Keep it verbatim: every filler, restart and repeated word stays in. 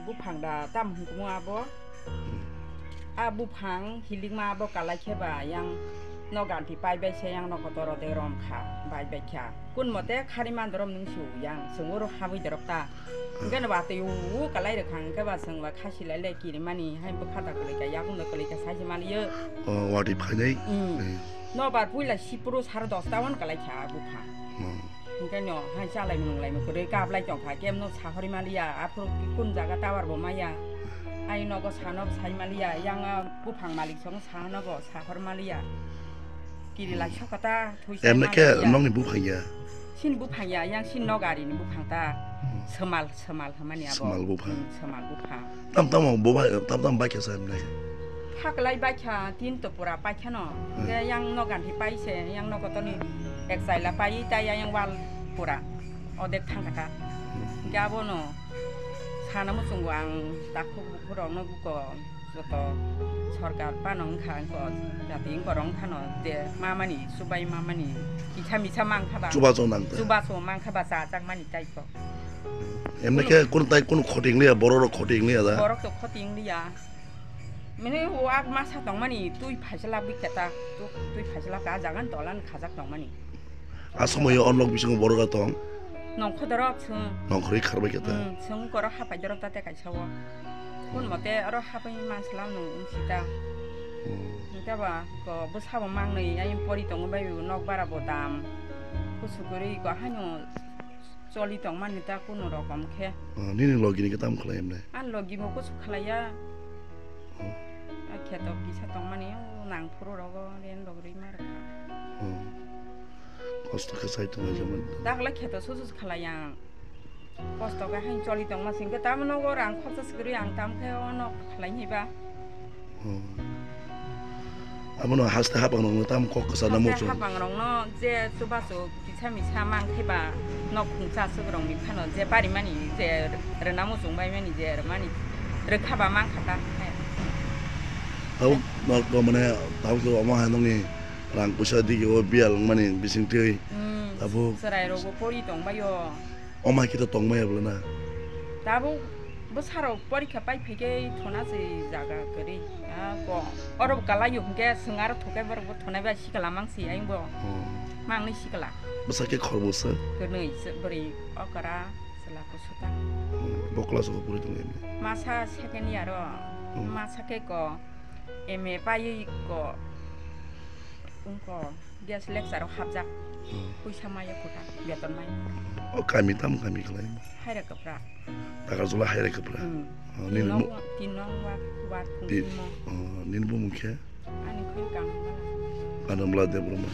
Buphang da tam hwnkumu abo. A buphang hilikma abo kalai khe ba yang no ganti pai bai se yang no kotor de rom kha, bai bai kha. Kun mote khari man dorom nung su yang sung oro habui dorok ta. Hwnkhe no ba tei u kalai rwkha hwnkhe ba sung ba khasi lai le kirimani hai bwkha da kwlai ka yakung da kwlai ka sai se maliyo. O wati phainai. Mm. Eh. No bar puila sipuru sar dos ta on kalai kha buphang. Hmm. Hwnkhe no hai chalai mung lai kwrwi kablai tong kha, kemno sahori maliya, aphuru kun jaga tower bo maya. Ai nogo sano sai maliya, yang a buphang malik song sano bo sahor maliya. Kiri lai Hmm. sokata, thui sai Emne khe maliya. Nokni buphang ya? Sin buphang ya, yang sin nogarini buphang ta. Hmm. Semal, semal hwnmani abo. Semal buphang. Hmm, semal buphang. Tam tamo bo bai, tam tam bai khe sa emne. Thaklai bai kha tin to pura pai khano. Hmm. Hwnkhe yang no ganthi pai se, yang no kotoni ek chaila pai ta yang wal pura. Odek thang kha ta. Hmm. Hwnkhe abono sana muchungo ang takhuk bukhuk rokno buko joto sorkar pano wngkha angko jati wngko rok wngkhano je mamani chubai mamani kisa misa mang kha ba. Chubachu nang ta. Chubachu mang kha ba chajak mani tai kho. Emne khe kun tai kun khoti wng liya, borok rok khoti wng liya da. Borok to khoti wng liya. Mene o ak masa tongmani twi phaisla bwi khe ta, tu-, twi phaisla ka jagan tolan khajak tongmani. A somoyo o nok bisingo borok tong. Nongkho dorok sung. Nongkhorwi kharbai khe ta. Hmm, sung korok hapai dorok ta te kaisa o. Kun mote oro hapai mansla nung wng sita. Hmm. Hwnkhe ba ko bwsabo mangnwi ayang pori tongo bai nok bara bo dam. Kusu kwrwi ko haino choli tongmani ta kunu rokom khe. Ah, nini logi ni khe tamo khlai emne? Ang logi bo kusu khlaiya. Hmm. A kheto kisa tongmani o nang phuru rogo ren rok rwi ma rwkha. Hmm. Kosto khe sai tongmani. Hmm. Dakhla kheto susu khlaiya ang. Kosto khe hain choli tongma singkhe tamo nogo rang khorsa swrwi ang tamo khe ono khlai ni ba. Hmm. Abono haste hapang rokno tamo kok kwchar na muchung. Haste hapang rokno je chubachu kisa misa mang khe ba nok khungsa aswk rokni phano je parimani je rwna muchung bai mani je rwmani rwkha ba mang kha ta. Tabuk nok to mane tabuk to omo hai nokni rang puisa digi o biyal wngmani bising twi. Hmm, tabuk chwrai rokbo pori tong bai o. Omo hai khe to tong maya bwle na. Tabuk bwsarok porikha pai phai khe thuna se jaga kwrwi. Ah, bo. Oro bo kalai yo hwnkhe swng aro thukai borok bo thunai bai sikla mang si ayung bo. Hmm. Mang ni sikla. Bwsa khe khor bwsa? Kwnwi se bwrwi okra chwla kusuta. Hmm. Bo class o pori tong emne? Masa second year o. Hmm. Masa khe ko M A paiwi ko. Wngko. Gas lecture o hapjak. Hmm. Puisa maya kota, beton maya. O kami tam kami khlai? Haira Kapra. Takarjula Haira Kapra. Hmm. Oh, nini Tinong, mu- tinong wa, wa Ti-, tungtimo. Oh, nini bumung khe? Ani khoi Kanambala. Kanambala Debbarma.